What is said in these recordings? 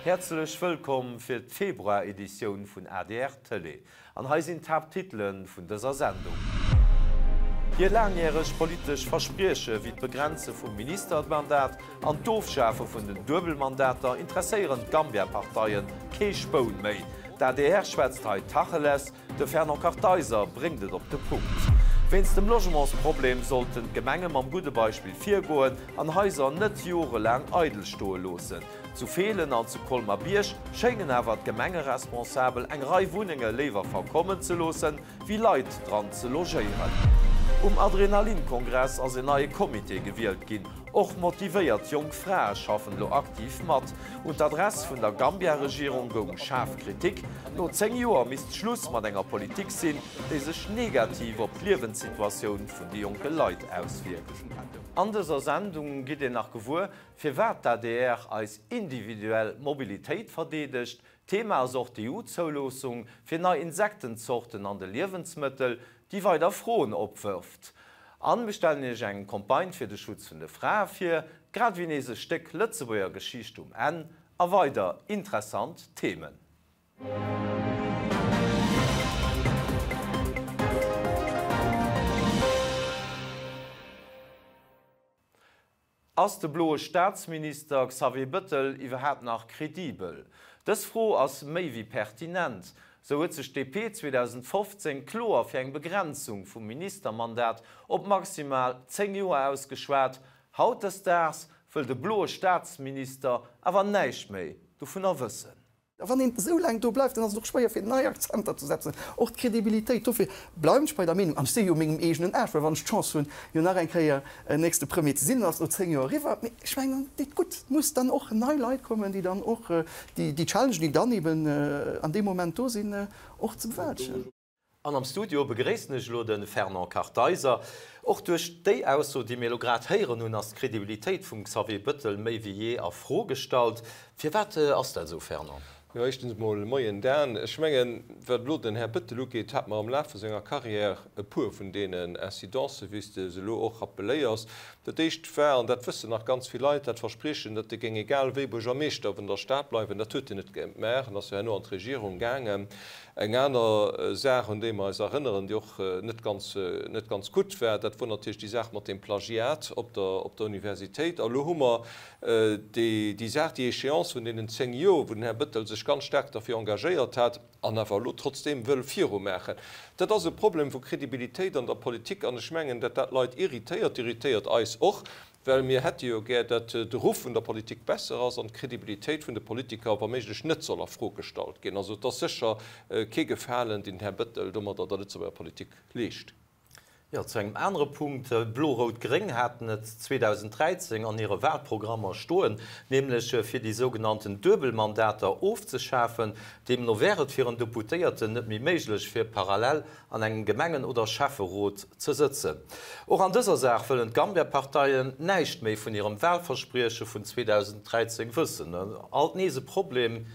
Häerzlech wëllkomm fir d'Februar-Editioun vun adr Tëlee. An hei sinn d'Haapttitele vun dëser Sendung. Hir laangjäreg politesch Versprieche wéi d'Begrenze vum Ministermandat an d'Ofschafe vun den Duebelmandater interesséieren d'Gambia-Parteien kee Spoun méi. D'adr schwätzt hei Tacheles, De Fernand Kartheiser bréngt et op de Punkt. Wéinst dem Logementsproblem sollten d'Gemenge mam gudde Beispill virgoen an Haiser net jorelaang eidel stoe loossen. Zu Feelen an zu Colmer-Bierg schéngen awer d'Gemengeresponsabel eng Rei Wunnenge léiwer verkommen ze loossen, wéi Leit dran ze logéieren. Um Adrenalin-Kongress ass en neie Comité gewielt ginn. Och motivéiert jonk Frae schaffen elo aktiv mat. Un d'Adress vun der Gambia-Regierung goung schaarf Kritik. No 10 Joer misst Schluss mat enger Politik sinn, déi sech negativ op d'Liewenssituatioun vun de jonke Leit auswierkt. An dëser Sendung gitt Dir nach gewuer, firwat d'ADR eis individuell Mobilitéit verdeedegt. Thema ass och d'EU-Zouloossung fir nei Insektenzorten an de Liewensmëttel, déi weider Froen opwërft. An mir stellen Iech eng Campagne fir de Schutz vun de Frae vir, grad ewéi nees e Stéck Lëtzebuerger Geschicht um Enn a weider interessant Themen. Ass de bloe Staatsminister Xavier Bëttel iwwerhaapt nach kredibel? Dës Fro ass méi wéi pertinent. Sou huet sech d'DP 2015 kloer fir eng Begrenzung vum Ministermandat op maximal 10 Joer ausgeschwat. Hautdesdaags wëll de bloe Staatsminister awer näischt méi dovunner wëssen. A wann een esou laang do bleift, dann ass et och schwéier fir nei Akzenter ze setzen, och d'Credibilitéit. Dofir bleiwen ech bei der Meenung, an ech si jo mengem eegenen Âge, well wann ech d'Chance hunn, jo nach eng Kéier nächste Premier ze sinn, dann ass et no 10 Joer eriwwer. Mee ech mengen, et deet gutt, et muss dann och nei Leit kommen, déi dann och déi Challengen, déi dann eben an deem Moment do sinn, och ze bewältegen. An am Studio begréissen ech elo de Fernand Kartheiser. Och duerch déi Ausso, déi mir elo grad héieren hunn, ass d'Credibilitéit vum Xavier Bëttel méi wéi jee a Fro gestallt. Firwat ass dat esou, Fernand? Jo, éischtens emol, Moien Dan. Ech mengen, wat elo den Här Bëttel ugeet, hat mer am Laf vu senger Carrière e puer vun deenen Incidencen, wéi s de se elo och rappeléiers. Dat éischt war, an dat wëssen nach ganz vill Leit, dat Verspriechen, datt e géing egal wéi Buergermeeschter vun der Stad bleiwen. Dat huet en net gemaach en ass jo herno an d'Regierung gaangen. Eng aner Saach, un déi mer eis erënneren, déi och net ganz, net ganz gutt war, dat wor natierlech déi Saach mat deem Plagiat op der, op der Universitéit. A lo hu mer déi, déi Saach, déi Échéance vun deenen 10 Joer, wou den Här Bëttel sech ganz staark derfir engagéiert hat an awer elo trotzdeem wëll virumaachen. Dat ass e Problem vu Kredibilitéit an der Politik an ech mengen, dat dat d'Leit irritéiert, irritéiert eis och. Well mir hätte jo gär, datt de Ruff vun der Politik besser ass an d'Credibilitéit vun de Politiker wa méiglech net soll a Fro gestallt ginn. Also et ass sécher kee Gefalen, deen den Här Bëttel domadder der Lëtzebuerger Politik leescht. Jo, zu engem anere Punkt, Blo-Rout-Gréng haten et 2013 an hire Wahlprogrammer stoen, nämlech fir déi sougenannten Duebelmandater ofzeschafen. Deemno wär et fir en Deputéierten net méi méiglech, fir parallel an engem Gemengen oder Schäfferot ze sëtzen. Och an dëser Saach wëllen d'Gambia-Parteien näischt méi vun hirem Wahlversprieche vun 2013 wëssen. Alt nees e Problem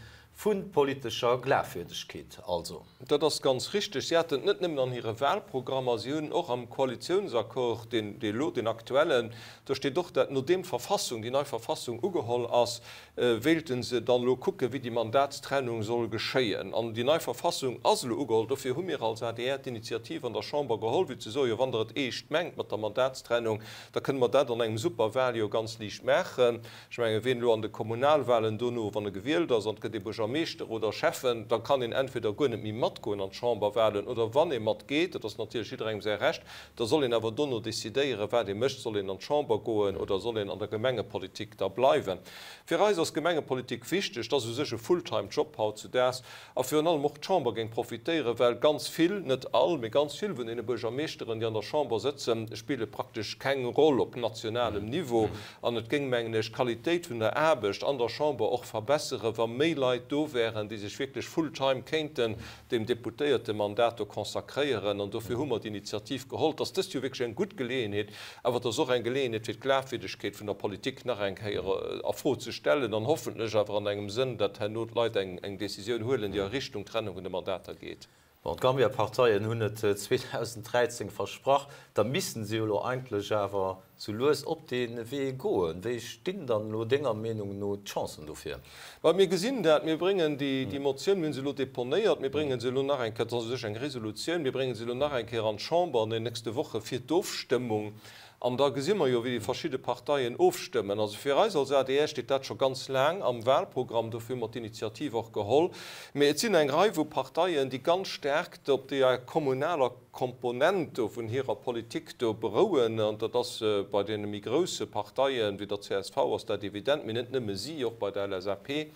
vu politescher Glafwierdegkeet also. Dat ass ganz richteg. Si haten et net nëmmen an hire Wahlprogrammer, si hunn och am Koalitiounsaccord, deen elo, deen aktuellen, do steet och dat, nodeem d'Verfassung, déi nei Verfassung ugeholl ass, wéilte se dann elo kucken, wéi déi Mandatstrennung soll geschéien. An déi nei Verfassung ass elo ugeholl. Dofir hu mir als adr d'Initiativ an der Chamber geholl, fir ze soen, jo, wann Der et eescht mengt mat der Mandatstrennung, da kënne mer dat an engem Superwahljoer ganz liicht maachen. Ech mengen, wien elo an de Kommunalwahlen dono, wann e gewielt ass an et gëtt ee Buergermeeschter oder Schäffen, da kann een entweder guer net méi matgoen an d'Chamberwahlen oder wann ee matgeet, dat ass natierlech jidderengem säi Recht, da soll een awer dono decidéieren, wat ee mécht. Soll een an d'Chamber goen oder soll een an der Gemengepolitik da bleiwen? Fir eis ass Gemengepolitik wichteg. Dat ass u sech e Fulltime-Job hautzudaags. A virun allem och d'Chamber géing profitéieren, well ganz vill, net all, mee ganz vill vun deene Buergermeeschteren, déi an der Chamber sëtzen, spille praktesch keng Roll op nationalem Niveau. An et géing, mengen ech, d'Qualitéit vun der Aarbecht an der Chamber och verbesseren, wa méi Leit do wären, déi sech wierklech fulltime kéinten dem Deputéiertemandat do consacréieren. An dofir hu mer d'Initiativ geholl. Et ass dëst Joer wierklech eng gutt Geleeënheet, awer et ass och eng Geleeënheet, fir d'Glafwierdegkeet vun der Politik nach eng Kéier a Fro ze stellen an hoffentlech awer an engem Sënn, datt herno d'Leit eng Décisioun huelen, déi a Richtung Trennung vun de Mandater geet. Bon, d'Gambia-Parteien hunn et 2013 versprach, da missten se jo elo eigentlech awer sou lues op dee Wee goen. Wéi stinn dann elo denger Meenung no d'Chancen dofir? Well mir gesinn dat, mir bréngen déi Motioun, mir hu se elo deponéiert, mir brénge se elo nach eng Kéier, dat ass u sech eng Resolutioun, mir brénge se elo nach eng Kéier an d'Chamber an den nächste Woche fir d'Ofstëmmung. An da gesi mer jo, wéi déi verschidde Parteien ofstëmmen. Also fir eis als adr steet dat scho ganz laang am Wahlprogramm, dofir hu mer d'Initiativ och geholl. Mee et sinn eng Rei vu Parteien, déi ganz staark op deeër kommunaler Komponent do vun hirer Politik do berouen. An dat ass bei deene méi grousse Parteien, wéi der csv ass dat evident, mee net nëmme si, och bei der LSAP.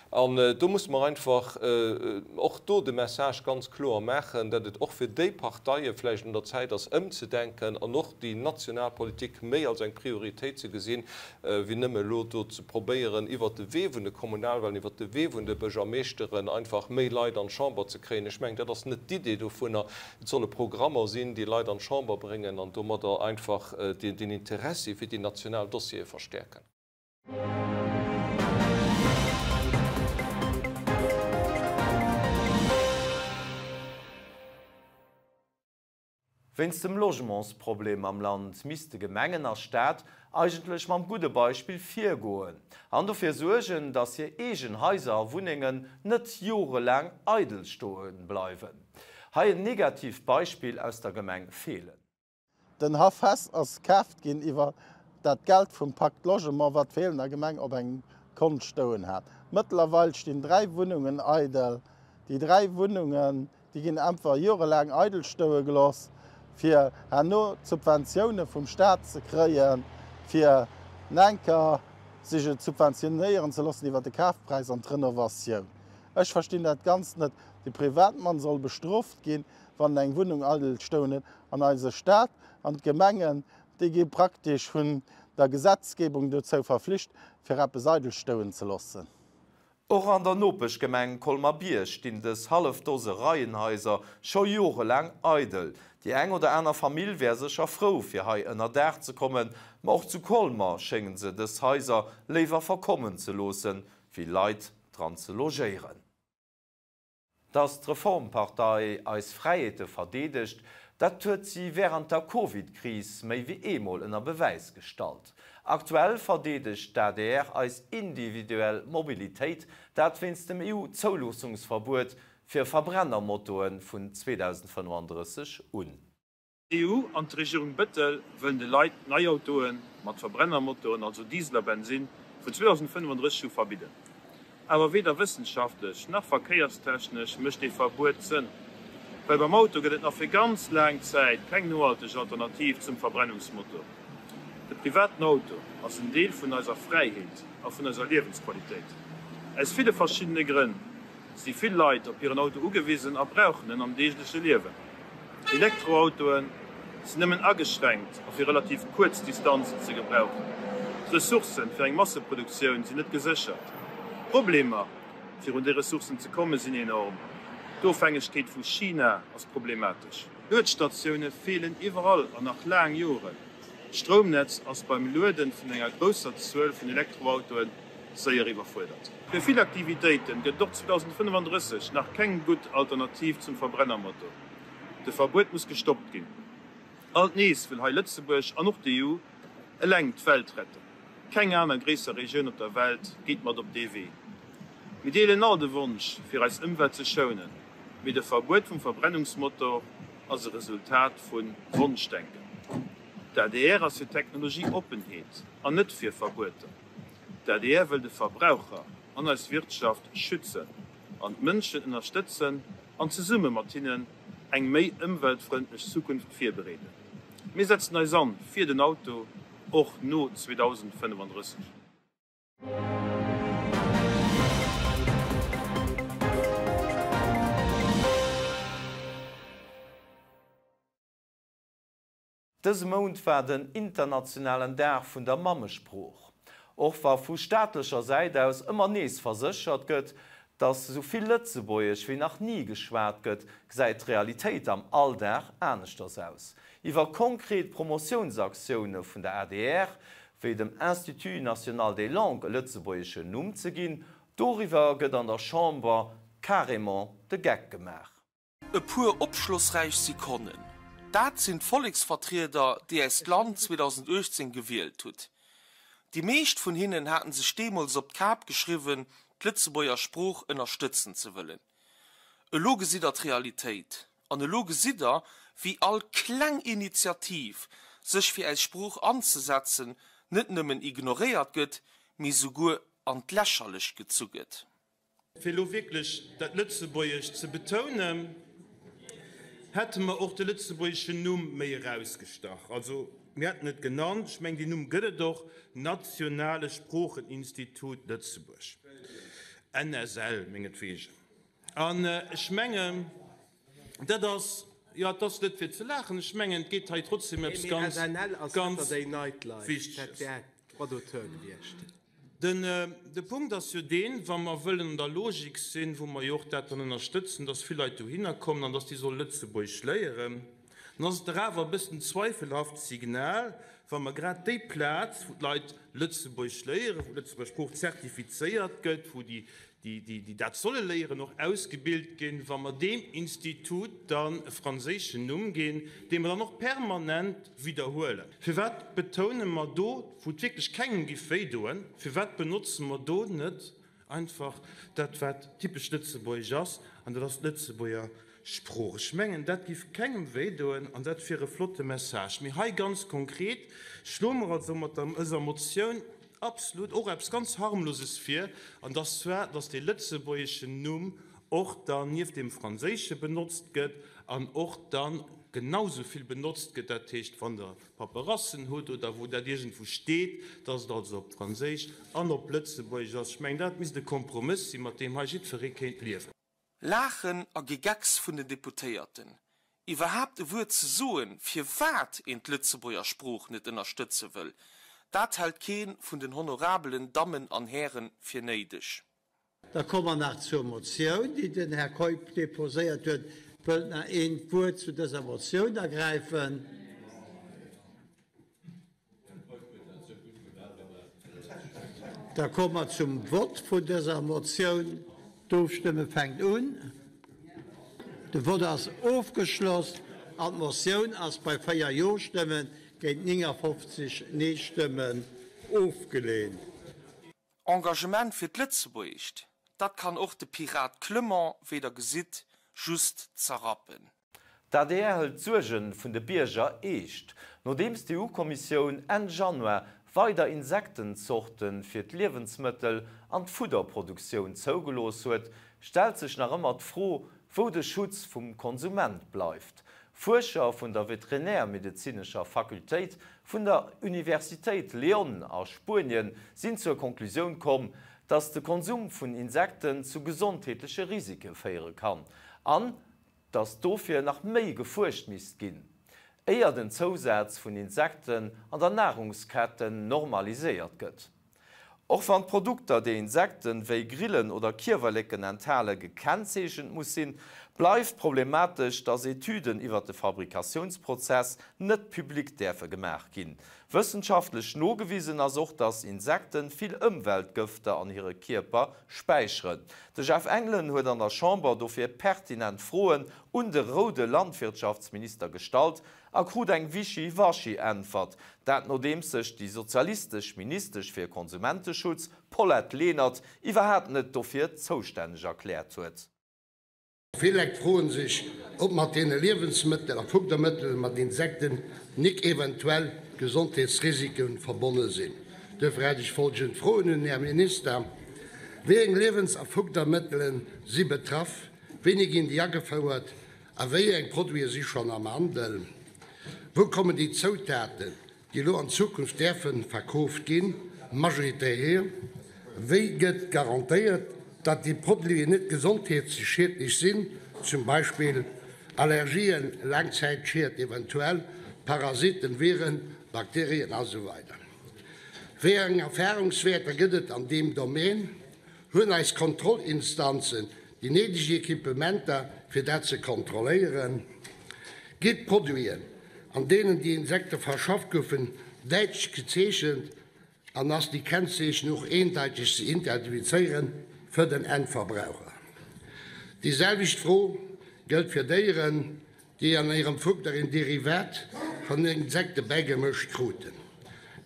An do musse mer einfach och do de Message ganz kloer maachen, datt et och fir déi Parteie vläicht un der Zäit ass, ëmzedenken an och déi national Politik méi als eng Prioritéit ze gesinn, wéi nëmme elo do ze probéieren, iwwert de Wee vun de Kommunalwahlen, iwwert de Wee vun de Buergermeeschteren einfach méi Leit an d'Chamber ze kréien. Ech mengen, dat ass net d'Idee dovunner. Et solle Programmer sinn, déi Leit an d'Chamber bréngen an domadder einfach den Interessi fir déi national Dossiere verstäerken. Wéinst dem Logementsproblem am Land misste Gemengen a Staat eigentlech mam gudde Beispill virgoen an dofir suergen, datt hir eegen Haiser a Wunnengen net jorelaang eidel stoe bleiwen. Hei en negativt Beispill aus der Gemeng Feelen. Den Haff Hess ass kaaft ginn iwwer dat Geld vum Pacte Logement, wat d'Feelener Gemeng op engem Kont stouen hat. Mëttlerweil stinn 3 Wunnungen eidel. Déi 3 Wunnungen, déi ginn entwer jorelaang eidel stoue geloss, fir herno d'Subventioune vum Staat ze kréien, fir enker sech et subventionéieren ze loossen iwwer de Kafpräis an d'Renovatioun. Ech verstinn dat Ganzt net. De Privatmann soll bestrooft ginn, wann en eng Wunnung eidel stouen huet. An eise Staat an d'Gemengen, déi gi praktesch vun der Gesetzgebung dozou verflicht, fir eppes eidel stouen ze loossen. Och an der Nopeschgemeng Colmer-Bierg stinn dës hallef Dose Reienhaiser scho jorelaang eidel. Déi eng oder aner Famill wär sécher frou, fir hei ënner Daach ze kommen, ma och zu Colmer schéngen se dës Haiser léiwer verkommen ze loossen, wéi Leit dran ze logéieren. Datt d'Reformpartei eis Fräiheete verdeedegt, dat huet si wärend der Covid-Kris méi wéi eemol ënner Bewäis gestallt. Aktuell verdeedegt d'ADR eis individuell Mobilitéit, dat wéinst dem EU-Zouloossungsverbuet fir Verbrennermotoe vun 2035 un. D'EU an d'Regierung Bettel wëllen de Leit nei Autoe mat Verbrennermotoren, also Diesel a Bensinn, vun 2035 u verbidden. Awer weder wëssenschaftlech nach verkéierstechnesch mécht dee Verbuet Sënn. Well beim Auto gëtt et nach fir ganz laang Zäit keng nohalteg Alternativ zum Verbrennungsmotor. De privaten Auto ass en Deel vun eiser Fräiheet a vun eiser Liewensqualitéit. Aus ville verschiddene Grënn si vill Leit op hiren Auto ugewisen a brauchen en am deegleche Liewen. Elektroautoe sinn nëmmen ageschränkt a fir relativ kuerz Distanzen ze gebrauchen. D'Ressourcen fir eng Masseproduktioun sinn net geséchert. D'Problemer fir un déi Ressourcen ze komme sinn enorm. D'Ofhängegkeet vu China ass problematesch. Luedstatioune feelen iwwerall an nach laang Joren. D'Stroumnetz ass beim Lueden vun enger grousser Zuel vun Elektroautoen séier iwwerfuerdert. Fir vill Aktivitéiten gëtt et och 2035 nach keng gutt Alternativ zum Verbrennermotor. De Verbuet muss gestoppt ginn. Alt nees wëll hei Lëtzebuerg an och d'EU eleng d'Welt retten. Keng aner gréisser Regioun op der Welt geet mat op dee Wee. Mir deelen all de Wonsch fir eis Ëmwelt ze schounen, mee de Verbuet vum Verbrennungsmotor ass e Resultat vu Wonschdenken. D'adr ass fir Technologieoppenheet an net fir Verbueter. D'adr wëll de Verbraucher an eis Wirtschaft schützen an d'Mënschen ënnerstëtzen an zesumme mat hinnen eng méi ëmweltfrëndlech Zukunft virbereeden. Mir setzen eis an fir den Auto och no 2035. Dëse Mount war den internationalen Dag vun der Mammesprooch. Och wa vu staatlecher Säit aus ëmmer nees verséchert gëtt, datt esou vill Lëtzebuergesch wéi nach ni geschwat gëtt, gesäit d'Realitéit am Alldag aneschters aus. Iwwer konkret Promotiounsaktioune vun der adr, wéi dem Institut national des langues e lëtzebuergeschen Numm ze ginn, doriwwer gëtt an der Chamber carrément de Geck gemaach. E puer opschlossräich Sekonnen, dat sinn d'Volleksvertrieder, déi äist Land 2018 gewielt hutt. Déi meescht vun hinnen haten sech deemools op d'Kap geschriwwen, d'Lëtzebuerger Sprooch ënnerstëtzen ze wëllen. Elo gesitt der d'Realitéit. An elo gesitt der, wéi all kleng Initiativ, sech fir äis Sprooch anzesetzen, net nëmmen ignoréiert gëtt, mee souguer an d'Lächerlecht gezu gëtt. Fir elo wierklech dat Lëtzebuergescht ze betounen, hätte mer och de lëtzebuergeschen Numm méi erausgestach. Also mir hätten et genannt, ech mengen deen Numm gëtt et och, Nationale Sproocheninstitut Lëtzebuerg, NSL mengetwegen. An ech mengen, dat ass, jo, et ass net fir ze laachen, ech mengen, et geet hei trotzdem eppes ganz, ganz Wichteges. Den, de Punkt ass jo deen, wa mer wëllen an der Logik sinn, wou mer jo och dat dann ënnerstëtzen, dass vill Leit dohinner kommen an dass déi solle Lëtzebuergesch léieren, dann ass et dach awer e bëssen zweifelhaft Signal, wa mer grad déi Plaz, wou d'Leit Lëtzebuergesch léieren, wou d'Lëtzebuerger Sprooch zertifizéiert gëtt, wou déi déi dat solle léieren, och ausgebilt ginn, wa mer deem Institut dann e franséischen Numm ginn, dee mer dann och permanent widderhuelen. Firwat betoune mer do, wou et wierklech kengem giff wéidoen, firwat benotze mer do net einfach dat, wat typesch lëtzebuergesch ass, an dat ass d'Lëtzebuerger Sprooch? Ech mengen, dat giff kengem wéidoen an dat wier e flotte Message. Mee hei ganz konkret schloe mer also mat der Motioun Absolut, och eppes ganz harmloses vir, an dass zwar, dass dee lëtzebuergeschen Numm och dann nieft deem franséische benotzt gëtt an och dann genau sou vill benotzt gëtt, dat heescht, wann Der Paperassen hutt oder wou dat iergendwou steet, dass et also op Franséisch an op Lëtzebuergesch ass. Ech mengen, dat misst e Kompromëss sinn, mat deem hei jiddweree kéint liewen. Laachen a Gegecks vun den Deputéierten. Iwwerhaapt e Wuert ze soen, firwat een d'Lëtzebuerger Sprooch net ënnerstëtze wëll, dat hält kee vun den honorabelen Dammen an Häre fir néideg. Da komme mer nach zur Motioun, déi den Här Keup deposéiert huet. Wëllt nach een d'Wuert zu dëser Motioun ergräifen? Da komme mer zum Vott vun dëser Motioun. D'Ofstëmme fänkt un. De Vott ass ofgeschloss an d'Motioun ass bei 4 Jo-Stëmme géint 59 Nee-Stëmmen ofgeleent. Engagement fir d'Lëtzebuergescht, dat kann och de Pirat Clement, wéi der gesitt, just zerrappen. D'ADR hëlt d'Suerge vun de Bierger eescht. Nodeems d'EU-Kommissioun Enn Januar weider Insektenzorte fir d'Liewensmëttel an d'Fudderproduktioun zougelooss huet, stellt sech nach ëmmer d'Fro, wou de Schutz vum Konsument bleift. Fuerscher vun der veterinärmedezinescher Fakultéit vun der Universitéit León a Spuenien sinn zur Konklusioun komm, datt de Konsum vun Insekten zu gesondheetleche Risike féiere kann an dass dofir nach méi gefuerscht misst ginn, éier den Zousaz vun Insekten an der Nahrungsketten normaliséiert gëtt. Och wann d'Produkter, déi Insekten wéi Grillen oder Kiewerleken enthale gekennzeechent muss sinn, bleift problematesch, dass Etüden iwwert de Fabrikatiounsprozess net public däerfe gemaach ginn. Wëssenschaftlech nogewisen ass och, dass Insekten vill Ëmweltgëfter an hire Kierper späicheren. De Jeff Engelen huet an der Chamber dofir pertinent Froen un de roude Landwirtschaftsminister gestallt a krut eng Wischi-Waschi-Äntwert. Dat nodeems sech déi sozialistesch Ministesch fir Konsumenteschutz, Paulette Lenert, iwwerhaapt net dofir zoustänneg erkläert huet. Vill Lekt froen sech, ob mat deene Liewensmëttel a Fuddermëttel mat Insekten nik eventuell Gesondheetsrisike verbonne sinn. Duerfir hätt ech folgend Froen un den Här Minister, Wéi eng Liewens a Fuddermëttele si betraff? Wéini ginn déi agefouert a wéi eng Produite si schonn am Handel? Wou kommen déi Zoutaten, déi elo an Zukunft däerfe verkooft ginn, majoritaire hier? Wéi gëtt garantéiert, datt déi Produiten net gesondheetsschiedlech sinn, zum Beispill Allergien, Laangzäitschied, eventuell Parasiten, Viren, Bakterien a sou weider? Wéi eng Erfahrungswäerter gëtt et an deem Domaine? Hunn eis Kontrollinstanzen déi néideg Equipementer, fir dat ze kontrolléieren? Gi d'Produiten, an deenen déi Insekte verschafft goufen, däitlech gezeechent an ass déi Kennzeechnung och eendeiteg ze identifizéiere fir den Endverbraucher? Déi selwecht Fro. gëllt fir Déieren, déi an hirem Fudder een Derivat vun Insekte bäigemëscht kruten.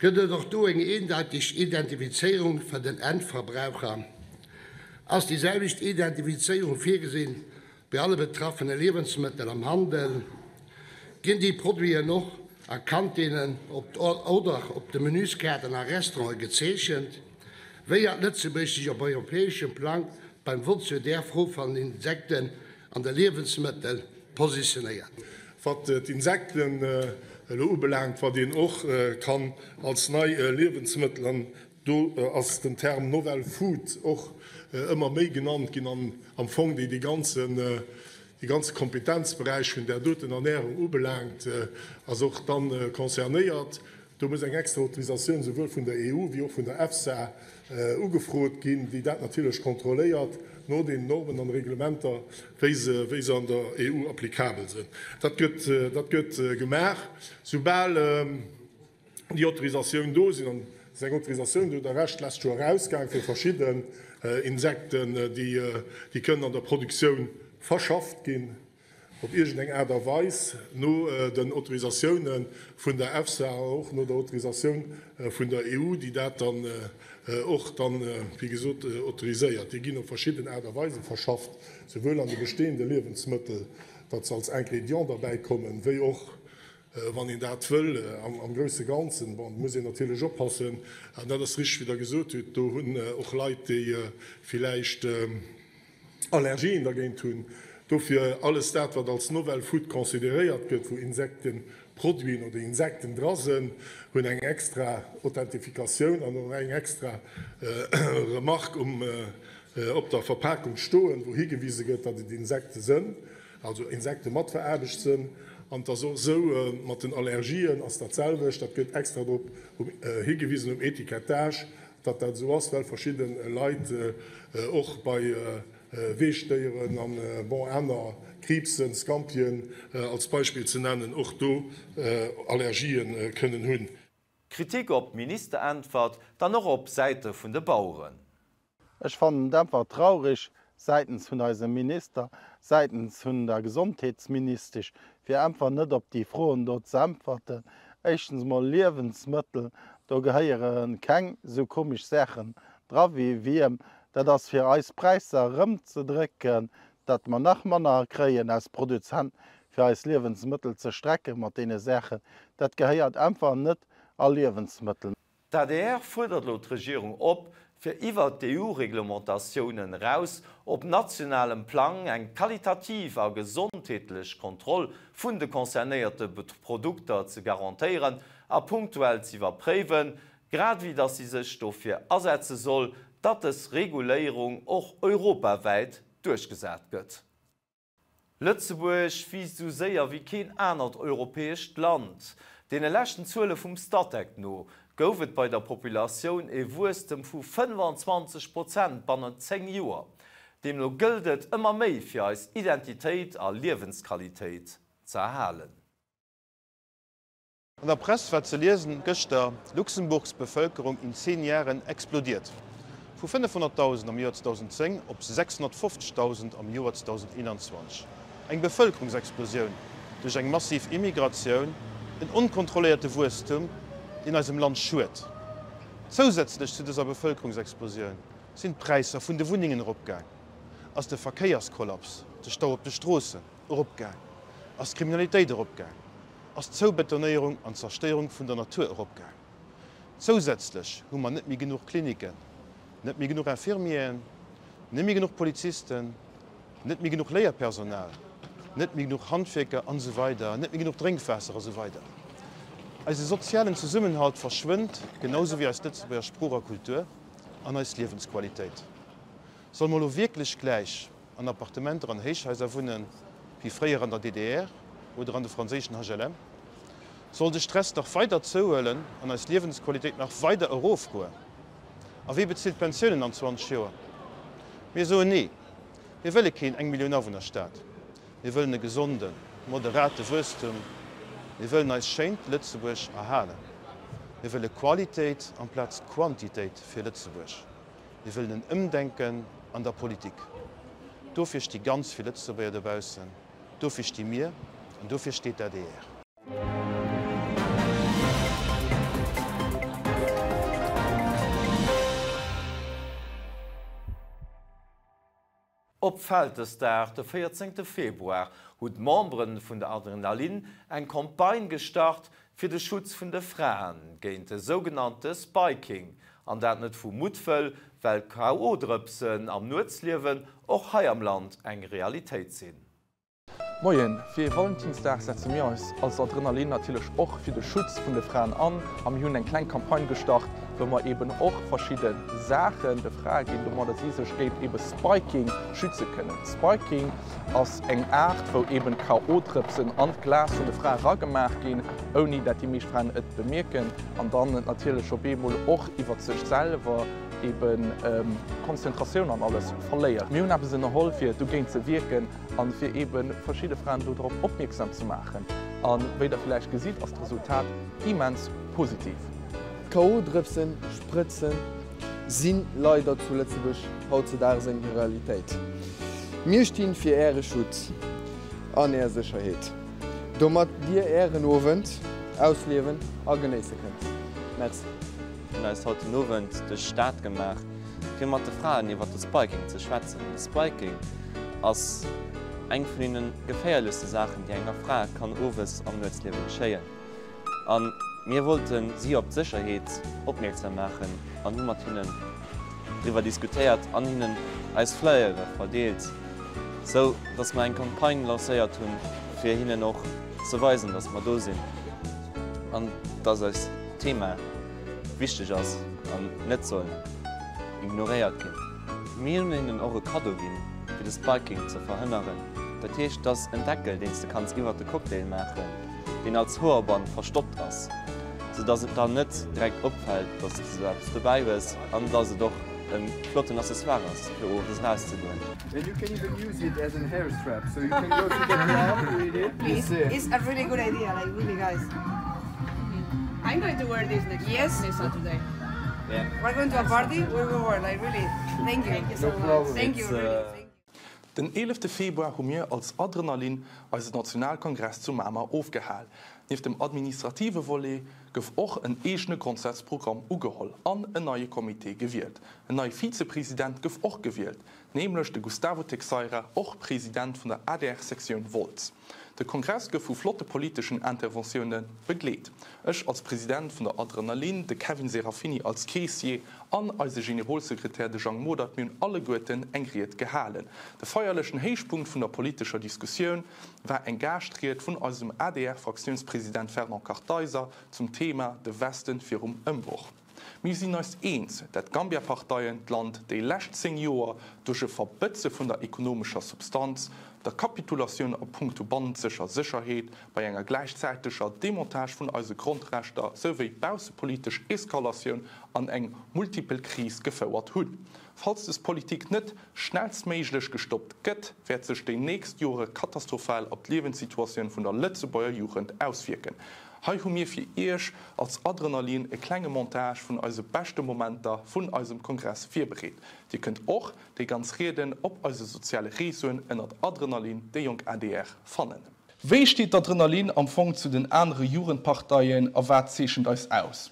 Gëtt et och do eng eendeiteg Identifizéierung fir den Endverbraucher? Ass déi selwecht Identifizéierung virgesinn bei alle betraffene Liewensmëttel am Handel? Ginn déi Produiten och a Kantinnen oder op de Menüskaarten a Restaurante gezeechent? Wéi hat Lëtzebuerg sech op europäeschem Plang beim Vott zu där Fro van den Insekten an de Liewensmëttel positionéiert? Wat d'Insekten elo ubelaangt, wat een och kann als nei Liewensmëttel, an do ass den Term novel food och ëmmer méi genannt ginn, an am Fong déi dee ganzen, dee ganze Kompetenzberäich vun där doten Ernährung ubelaangt, ass och dann concernéiert. Do muss eng extra Autorisatioun souwuel vun der EU wéi och vun der EFSA ugefrot ginn, déi dat natierlech kontrolléiert no den Normen an Reglementer, wéi se wéi se an der EU applikabel sinn. Dat gëtt dat gëtt gemaach, soubal déi Autorisatioun do sinn. An et ass eng Autorisatioun, do hutt Der Recht, d'lescht Joer erausgaang fir verschidden Insekten, déi déi kënnen an der Produktioun verschafft ginn. op iergend eng Aart a Weis no den Autorisatioune vun der EFSA an och no der Autorisatioun vun der EU, déi dat dann och dann, wéi gesot, autoriséiert. Déi ginn op verschidden Aart a Weise verschafft, souwuel an de bestehende Liewensmëttel, datt se als Ingrédient derbäi kommen, wéi och, wann een dat wëll, am grousse Ganzen. Bon, do muss een natierlech oppassen, an dat ass richteg, wéi Der gesot hutt, do hunn och Leit, déi villäicht, Allergien dergéint hunn. Dofir alles dat, wat als novel food consideréiert gëtt, wou Insektenproduiten oder Insekten dra sënn, hunn eng extra Authentifikatioun an och eng extra Remarque um op der Verpakung stoen, wou higewise gëtt, datt et Insekte sënn, also Insekte mat veraarbecht sënn. An et ass och esou mat den Allergien ass dat selwecht, dat gëtt extra drop higewisen um Etikettage, Datt dat esou ass, well verschidde Leit och bei Weechdéieren an, bon, aner Kriibsen, Scampien als Beispill ze nennen, och do Allergië kënnen hunn. Kritik op d'Ministeräntwert dann och op Säite vun de Baueren. Ech fannen et einfach traurig säitens vun eisem Minister, säitens vun der Gesondheetsministesch, fir einfach net op déi Froen do ze äntwerten. Éischtens emol Liewensmëttel, do gehéiere keng esou komesch Saachen dra wéi Wierm. Dat ass fir eis Präisser erëmzedrécken, datt mer nach manner kréien aus Produzent, fir eis Liewensmëttel ze strecken mat deene Saachen. Dat gehéiert einfach net a Liewensmëttel. D'adr fuerdert elo d'Regierung op, fir iwwert d'EU-Reglementatiounen eraus op nationalem Plang eng qualitativ a gesondheetlech Kontroll vun de concernéierte Produkter ze garantéieren a punktuell z'iwwerpréiwen, grad ewéi datt si sech dofir asetze soll, datt dës Reguléierung och europawäit duerchgesat gëtt. Lëtzebuerg wiisst esou séier wéi keen anert europäescht Land. Deene leschten Zuele vum Statec no gouf et bei der Populatioun e Wuesstem vu 25 Prozent bannent 10 Joer. Deemno gëllt et ëmmer méi fir eis Identitéit a Liewensqualitéit ze erhalen. An der Press war ze liesen gëschter, Luxemburgs Bevölkerung in zehn Jahren explodiert. Vu 500.000 am Joer 2010 op 650.000 am Joer 2021. Eng Bevëlkerungsexplosioun duerch eng massiv Immigratioun, en onkontrolléierte Wuesstum, deen eisem Land schued. Zousätzlech zu dëser Bevëlkerungsexplosioun sinn d'Präisser vun de Wunnengen eropgaang, ass de Verkéierskollaps, de Stau op de Stroossen, eropgaang, ass d'Kriminalitéit eropgaang. ass d'Zoubetonéierung an d'Zerstéierung vun der Natur eropgaang. Zousätzlech hu mer net méi genuch Kliniken, net méi genuch Infirmieren, net méi genuch Polizisten, net méi genuch Léierpersonal, net méi genuch Handwierker an esou weider, net méi genuch Drénkwaasser a sou weider. Eise sozialen Zesummenhalt verschwënnt, genau sou wéi eis Lëtzebuerger Sprooch a Kultur an eis Liewensqualitéit. Solle mer elo wierklech gläich an Appartementer an Héichhaiser wunnen, wéi fréier an der DDR oder an de franséischen HLM? Soll de Stress nach weider zouhuelen an eis Liewensqualitéit nach weider erofgoen? A wee bezilt d'Pensiounen an 20 Joer? Mir soen Nee! Mir wëlle keen Eng-Millioun-Awunner-Staat. Mir wëllen e gesonden, moderate Wuesstum. Mir wëllen eist schéint Lëtzebuerg erhalen. Mir wëlle Qualitéit amplaz Quantitéit fir Lëtzebuerg. Mir wëllen en Ëmdenken an der Politik. Dofir sti ganz vill Lëtzebuerger dobaussen. Dofir sti mir an dofir steet d'ADR. Op Vältesdag, de 14 Februar, hunn d'Memberen vun der Adrenalin eng Campagne gestart fir de Schutz vun de Fraen géint de sougenannte Spiking, an dat net vu Muttwëll, well K.O.-Drëpsen am Nuetsliewen och hei am Land eng Realitéit sinn. Moien, fir Valentinsdag setze mir eis als Adrenalin natierlech och fir de Schutz vun de Fraen an a mir hunn eng kleng Campagne gestart, wou mer eben och verschidde Saachen de Frae ginn, domadder si sech géint ebe Spiking schütze kënnen. Spiking ass eng Aart, wou eben K.O.-Drëpsen an d'Glas vun de Frae ragemaach ginn, ouni dat déi meescht Fraen et bemierken an dann natierlech op eemol och iwwert sech selwer eben d'Konzentratioun an alles verléiert. Mir hunn eppes ënnerholl, fir dogéint ze wierken. An fir eben verschidde Fraen do drop opmierksam ze maachen. An wéi der villäicht gesitt ass d'Resultat immens positiv. K.O.-Drëpsen, Sprëtzen, si leider zu Lëtzebuerg hautzedaags eng Realitéit. Mir stinn fir Äre Schutz an Är Sécherheet, domat Dir Ären Owend ausliewen a genéisse kënnt. Merci. Hunn eis haut den Owend duerch d'Stad gemaach, fir mat de Fraen iwwert de Spiking ze schwätzen. De Spiking ass eng vun deene geféierlechste Saachen, déi enger Fra kann owes am Nuetsliewe geschéien. A mir wollte si op d'Sécherheet opmierksam maachen an hu mat hinnen driwwer diskutéiert an hinnen eis Flyere verdeelt, sou dass mer eng Campagne lancéiert hunn, fir hinnen och ze weisen, dass mer do sinn an dass eis Thema wichteg ass an net soll ignoréiert ginn. Mir hunn hinnen och e Kaddo ginn, fir de Spiking ze verhënneren. Dat heescht, et ass en Deckel, deen s de kanns iwwert de Cocktail maachen, deen als Hoerband verstoppt ass, sou dass et dann net direkt opfält, dass de sou eppes dobäi hues an dass et och e flotten Accessoire ass, fir owes erauszegoen. And you can even use it as an hair strap, so you can go to the club with it. Please, it's a really good idea, like really guys. I'm going to wear this next yes. next Saturday. Yeah. We're going to a party, we will wear, like really. Thank you. Thank you so no much. Problem. Thank you, really. Thank you. Den 11 Februar hu mir als Adrenalin eise Nationalkongress zu Mamer ofgehal. Nieft dem administrative Volet gouf och en eegene Grondsazprogramm ugeholl an en neie Comité gewielt. En neie Vizepresident gouf och gewielt, nämlech de Gustavo Texeira, och President vun der ADR-Sektioun Wolz. De Kongress gouf vu flotte politeschen Interventioune begleet. Ech als President vun der Adrenalin, de Kevin Serafini als Keessier an eise Generolsekretär, de Jang Modert, mir hunn alleguerten eng Ried gehalen. De feierlechen Héichpunkt vun der politescher Diskussioun war eng Gaaschtried vun eisem ADR-Fraktiounspresident Fernand Kartheiser zum Thema De Westen virum Ëmbroch. Mir sinn eis eens, dat d'Gambia-Parteien d'Land déi lescht 10 Joer duerch e Verbëtze vun der ekonomescher Substanz, der Kapitulatioun a punkto bannenzeger Sécherheet, bei enger gläichzäiteger Demontage vun eise Grondrechter souwéi baussepolitesch Eskalatioun an eng multipel Kris gefouert hunn. Falls des Politik net schnellstméiglech gestoppt gëtt, wäert sech déi nächst Jore katastrophal op d'Liewenssituatioun vun der Lëtzebuerger Jugend auswierken. Hei hu mir fir Iech als Adrenalin e klenge Montage vun eise beschte Momenter vun eisem Kongress virbereet. Dir kënnt och déi ganz Rieden op eise soziale Réseauen ënnert Adrenalin, déi jonk adr fannen. Wéi steet d'Adrenalin am Fong zu den anere Jugendparteien a wat zeechent eis aus?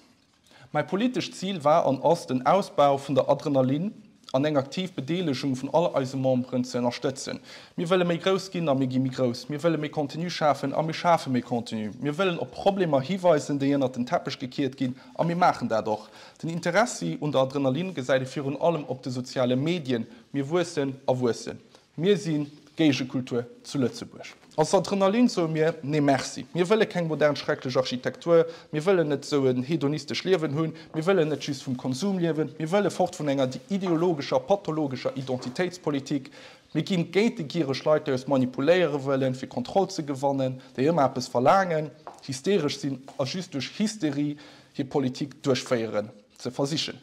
Mäi politescht Zil war an ass, den Ausbau vun der Adrenalin an eng aktiv Bedeelegung vun all eise Memberen ze ënnerstëtzen. Mir wëlle méi grouss ginn a mir gi méi grouss. Mir wëlle méi Contenu schafen a mir schafe méi Contenu. Mir wëllen op Problemer hiweisen, déi ënnert den Teppech gekiert ginn a mir maachen dat och. Den Interessi un der Adrenalin gesäit ee virun allem op de soziale Medien. Mir wuessen a wuessen. Mir si Géigekultur zu Lëtzebuerg. Als Adrenalin soe mir, Nee merci. Mir wëlle keng modern schrecklech Architektur, mir wëllen net esou en hedonistesch Liewen hunn, mir wëllen net just vum Konsum liewen, mir wëlle fort vun enger ideologescher, pathologescher Identitéitspolitik. Mir ginn géint déi giereg Leit, déi eis manipuléiere wëllen, fir Kontroll ze gewannen, déi ëmmer eppes verlaangen, hysteresch sinn a just duerch Hysterie hir Politik duerchféieren ze versichen.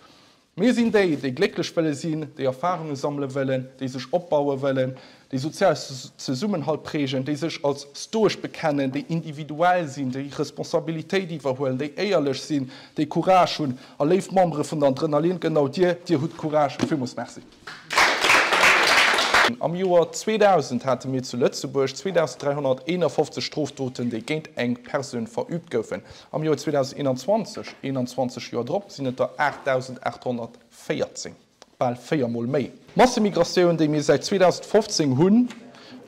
Mir sinn déi, déi glécklech wëlle sinn, déi Erfarunge sammele wëllen, déi sech opbaue wëllen, déi sozial Zesummenhalt prägen, déi sech als stoesch bekennen, déi individuell sinn, déi Responsabilitéit iwwerhuelen, déi éierlech sinn, déi Courage hunn. A léif Membere vun der Adrenalin, genau dir, dir hutt Courage. Villmools Merci. Am Joer 2000 hate mir zu Lëtzebuerg 2.351 Strofdoten, déi géint eng Persoun verüübt goufen. Am Joer 2021, 21 Joer drop, sinn et der 8.814, bal véiermol méi. D'Massemigratioun, déi mir säit 2015 hunn,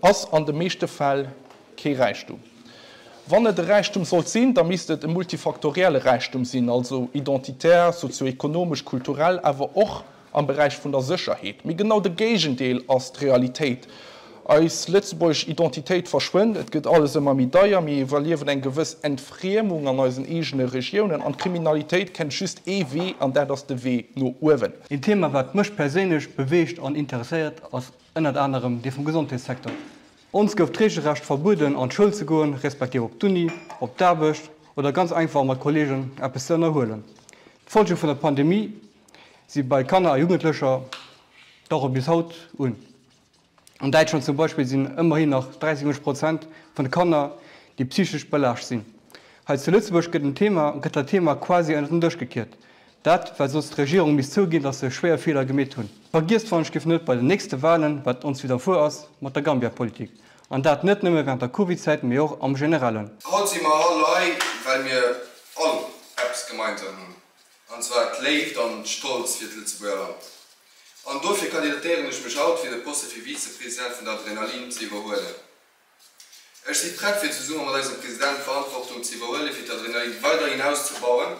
ass an de meeschte Fäll kee Räichtum. Wann et e Räichtum sollt sinn, da misst et e multifaktorielle Räichtum sinn, also identitär, sozioekonomesch, kulturell, awer och am Beräich vun der Sécherheet. Mee genau de Géigendeel ass d'Realitéit. Eis lëtzebuergesch Identitéit verschwënnt, et gëtt alles ëmmer méi deier, mir iwwerliewen eng gewëss Entfriemung an eisen eegene Regiounen an d'Kriminalitéit kennt just ee Wee an dat ass de Wee no uewen. Een Thema wat mech perséinlech beweegt an interesséiert ass ënnert anerem dee vum Gesondheetssecteur. Ons gouf d'regelrecht verbueden an d'Schoul ze goen, respektiv op d'Uni, op d'Aarbecht oder ganz einfach mat Kollegen eppes ze ënnerhuelen. D'Folge vun der Pandemie si bei Kanner a Jugendlecher dauere bis haut un. An Däitschland zum Beispill sinn ëmmerhin nach 73 Prozent vun de Kanner, déi psychesch belaascht sinn. Hei zu Lëtzebuerg gëtt den Thema gëtt dat Thema quasi ënnert den Dësch gekiert. Dat, well soss d'Regierung misst zouginn, datt se schwéier Feeler gemeet hunn. Vergiesst wann ech géif net bei den nächste Walen, wat ons widderfuer ass mat der Gambia-Politik. An dat net nëmme während der Covid-Zäit, mee och am Generellen. Haut si mer all hei, well mir all eppes gemeinsam hunn, an zwar d'Léift an Stolz fir d'Lëtzebuerger Land. An dofir kandidatéieren ech mech haut fir de Poste fir Vizepresident vun der Adrenalin ze iwwerhuelen. Ech si prett fir zesumme mat eisem President d'Verantwortung ze iwwerhuelen fir d'Adrenalin weiderhin auszebauen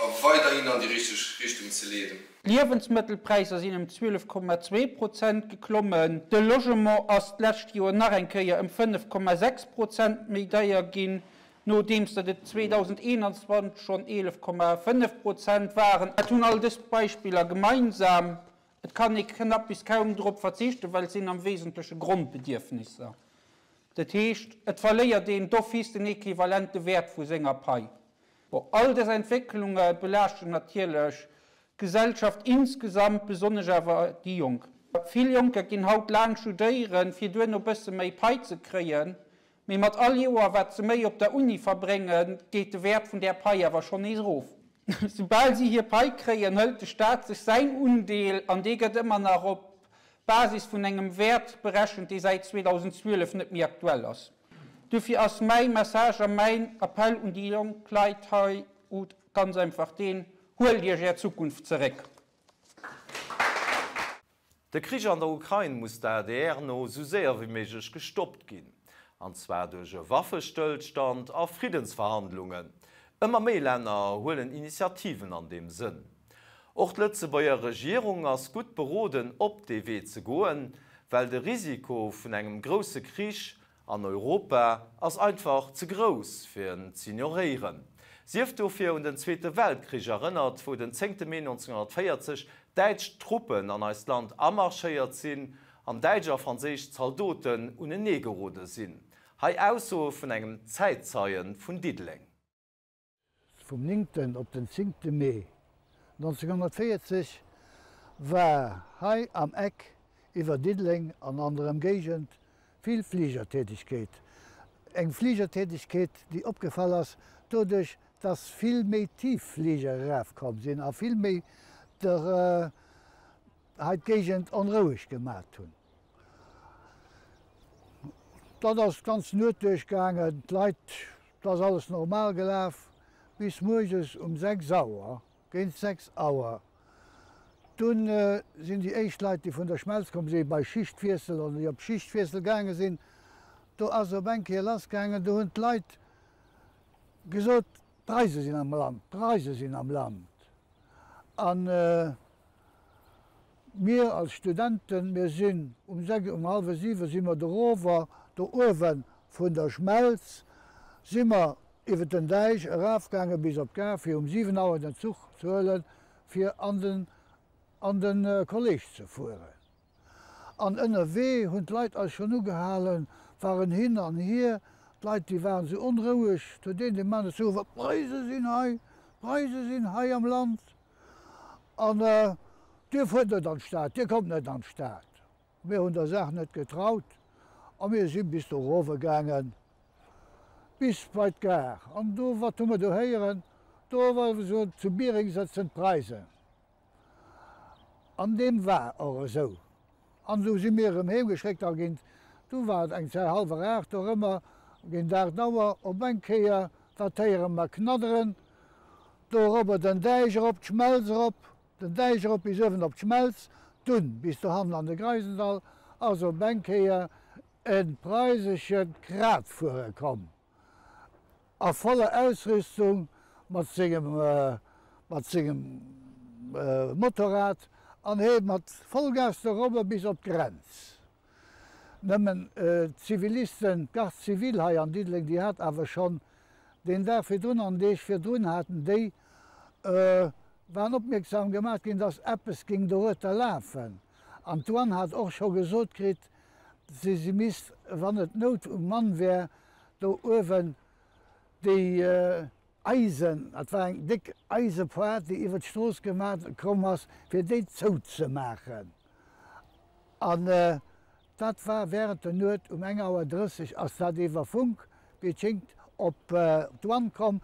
a weiderhin an déi richteg Richtung ze leeden. D'Liewensmëttelpräisser sinn ëm 12,2 Prozent geklommen. De Logement ass d'lescht Joer nach eng Kéier ëm 5,6 Prozent méi deier ginn, nodeems datt et 2021 schonn 11,5 Prozent waren. Wat hunn all dës Beispiller gemeinsam? Et kann ee knapp bis kaum drop verzichten, well et sinn am Wesentleche Grondbedierfnisser. Dat heescht, et verléiert een d'office den equivalente Wäert vu senger Pai. Bon, all dës Entwécklunge belaaschten natierlech d'Gesellschaft insgesamt, besonnesch awer déi Jonk. Vill Jonker ginn haut laang studéieren, fir duerno bësse méi Pai ze kréien, mee mat all Joer, wat se méi op der Uni verbréngen, geet de Wäert vun där Pai awer schonn nees erof. Soubal si hir Pai kréien, hëlt de Staat sech säin Undeel an dee gëtt ëmmer nach op Basis vun engem Wäert berechent, dee säit 2012 net méi aktuell ass. Dofir ass mäi Message a mäin Appell un déi jonk Leit hei ganz einfach deen, Huelt Iech Är Zukunft zeréck! De Krich an der Ukrain muss der adr no esou séier wéi méiglech gestoppt ginn. An zwar duerch e Waffestëllstand a Friddensverhandlungen. Ëmmer méi Länner huelen Initiativen an deem Sënn. Och d'Lëtzebuerger Regierung ass gutt beroden op dee Wee ze goen, well de Risiko vun engem grousse Krich An Europa ass einfach ze grouss, fir en z'ignoréieren. Sief dofir un den Zweete Weltkrich erënnert, wou den zéngte Mee 1940 däitsch Truppen an eist Land amarschéiert sinn an däitsch a franséisch Zaldoten uneneegerode sinn. Hei Aussoe vun engem Zäitzeien vun Diddeleng. Vum néngten op den zéngte Mee 1940 war hei am Eck iwwer Diddeleng an an der Emgéigend vill Fligertätegkeet. Eng Fligertätegkeet, déi opgefall ass doduerch, dass vill méi Tieffliger erafkomm sinn a vill méi der hei d'Géigend onroueg gemat hunn. Dat ass d'ganz Nuet duerchgaangen. D'Leit, et ass alles normal gelaf bis muerges um 6 Auer, géint 6 Auer. Dunn sinn déi éischt Leit, déi vun der Schmelz komm sinn, bei Schichtwiessel oder déi op Schichtwiessel gaange sinn, do ass op eng Kéier lassgaangen, do hunn d'Leit gesot, d'Preise sinn am Land, d'Preise sinn am Land. An Mir als Studenten, mir sinn um 6, um hallwer 7 si mer dorower, do uewe vun der Schmelz si mer iwwer den Däich erafgaange bis op d'Gare fir um 7 Auer den Zuch ze huelen, fir an den an de Kolleg ze fueren. An ënnerwee hunn d'Leit eis schonn ugehalen, waren hin an hier, d'Leit déi waren esou onroueg, huet een deem anere zougefall, d'Preise sinn hei, d'Preise sinn hei am Land. An Dir fuert net an d'Stad, Dir kommt net an d'Stad. Mir hunn der Saach net getraut a mir si bis do erowe gaangen, bis bei d'Gare. An do, wat hu mer do héieren? Do war gesot, zu Biereng sëtzen d'Preisen. An deem war och esou. An esou si mir erëm heem geschéckt a géint, du war et eng Zäit hallwer 8 dorëmmer, géint 8 Auer op eng Kéier wat héiere mer knadderen, dorobber den Däich erop, d'Schmelz erop, den Däich erop bis uewen op d'Schmelz, dunn bis dohannen an de Greisendall ass op eng Kéier e preisesche Kradfuerer komm. A voller Ausrüstung mat sengem mat sengem Motorrad an hee mat Vollgas dorobber bis op d'Grenz. Nëmmen d'Zivilisten, d'Garde civile hei an Diddeleng, déi hat awer schonn deen Dag virdrun an Deeg virdrun haten déi waren opmierksam gemaach ginn, dass eppes géing dorueter lafen. An d'Douane hat och scho gesot kritt, si si misst, wann et Nout um Mann wär, do uewen déi Eisen, dat war eng déck Eisepoart, déi iwwer d'Strooss gemaach komm ass, fir déi zouzemaachen. An dat war während der Nuet um eng Auer 30 ass dat iwwer Funk, wéi et schéngt, op d'Douane komm.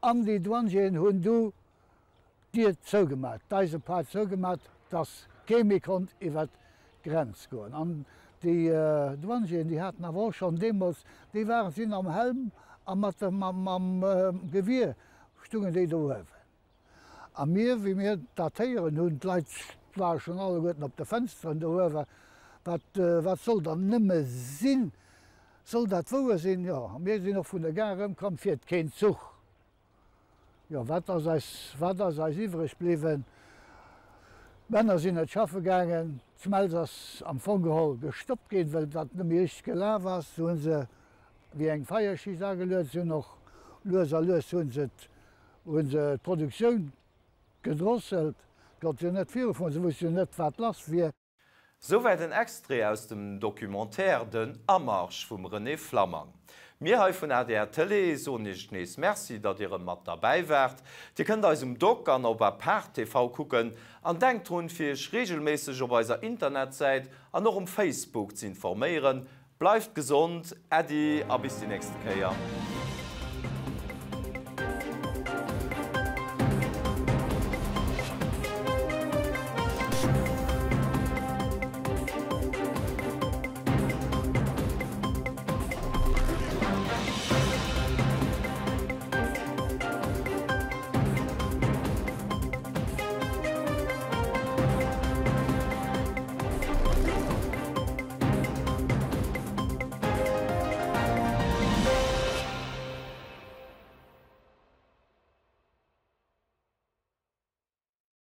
An déi Douanieren hunn du d'Dier zougemat, d'Eisepaart zougemat, dass kee méi konnt iwwert d'Grenz goen. An déi Douanieren, déi haten awer och schonn deemools, déi waren, sinn am Helm a mat dem, mam Gewier stungen déi do uewen. A mir, wéi mir dat héieren hunn, d'Leit ware schonn alleguerten op de Fënsteren do uewen, wat, wat soll dann nëmme sinn, soll dat wouer sinn? Jo, a mir sinn och vun der Gare erëmkomm, fiert keen Zuch. Jo, wat ass eis, wat ass eis iwwreg bliwwen? D'Männer sinn net schaffe gaangen, d'Schmelz ass am Fong geholl gestoppt ginn, well dat net méi richteg gelaf ass. Du hu se wéi eng Feierschicht ageluet, se hunn och lues a lues hu se hu se d'Produktioun gedrosselt, konnt jo net virufueren, se wusste jo net wat lass wier. Souwäit en Extrait aus dem Documentaire Den Amarsch vum René Flammang. Mir hei vun adr Tëlee soen iech nees Merci, datt dir erëm mat derbäi waart. Dir kënnt eis um Doc an op Apart TV kucken an denkt drun, fir iech reegelméisseg op eiser Internetsäit an och um Facebook ze informéieren. Bleift gesond, Äddi a bis déi nächste Kéier.